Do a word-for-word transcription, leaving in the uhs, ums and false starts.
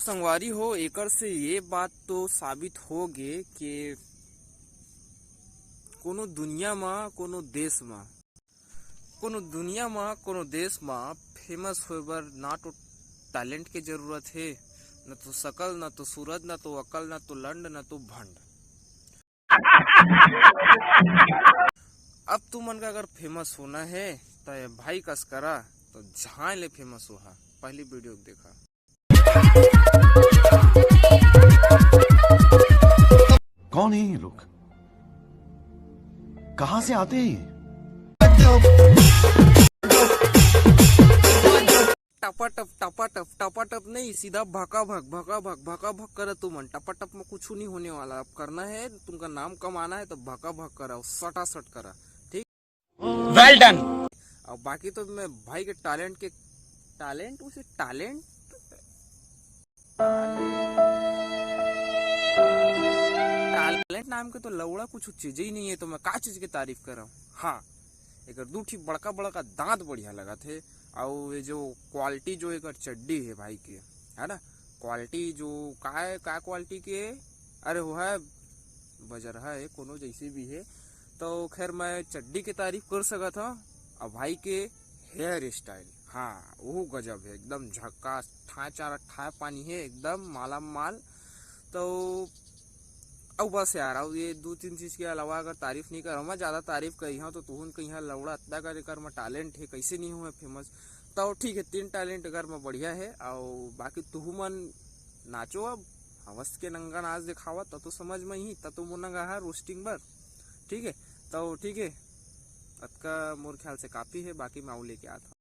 संगवारी हो, एकर से ये बात तो साबित हो गे कि कोनो दुनिया म, कोनो देश म, कोनो दुनिया म, कोनो देश म फेमस होए बर ना तो टैलेंट के जरूरत हे, ना तो शकल, ना तो सूरत, ना तो अकल, ना तो लंड, ना तो भंड। अब तुमन का अगर फेमस होना हे, तो ये भाई कस करा, तो झांय ले फेमस होहा। पहली वीडियो देखा। कौन है ये लोग? कहां से आते हैं ये? टपाटप, टपाटप, टपाटप नहीं, सीधा भकाभक, भकाभक, भकाभक करा तुमन। टपाटप में कुछ नहीं होने वाला। अब करना है, तुमका नाम कमाना है, तो भकाभक करा, सटासट करा, ठीक? Well done। अब बाकी तो मैं भाई के टैलेंट के, टैलेंट, उसे टैलेंट, टैलेंट नाम के तो लौड़ा कुछ चीज ही नहीं है, तो मैं का चीज के तारीफ कर रहा हूँ? हाँ, एकर दू ठी बड़का बड़का दांत बढ़िया लगत हे, अउ ये जो क्वालिटी जो एकर चड्डी है भाई के, है ना, क्वालिटी जो का है, का क्वालिटी के, अरे वो है, बजरहा है, कोनो जैसे भी है। तो खैर, मैं चड्डी के तारीफ कर सकत हूँ। अब भाई के हेयर स्टाइल, हाँ, वो गजब है, एकदम झक्कास, ठाय चारा ठाय पानी है, एकदम माला माल। तो अउ बस यार, अउ ये दू तीन चीज के अलावा अगर तारीफ नहीं करव, मैं ज्यादा तारीफ करी हूँ तो तुहन कहीं लौड़ा अतका कर एकर में टैलेंट है, कैसे नहीं हुए फेमस। तो ठीक है, तीन टैलेंट अगर में बढ़िया है, और बाकी तुहू मन नाचो, अब हवस के नंगा नाच दिखावा, त तो समझ में ही, त तो मोर नंगा है रोस्टिंग बर। ठीक है, तो ठीक है, अतका मोर ख्याल से काफी है, बाकी मैं आऊ लेके आता हूँ।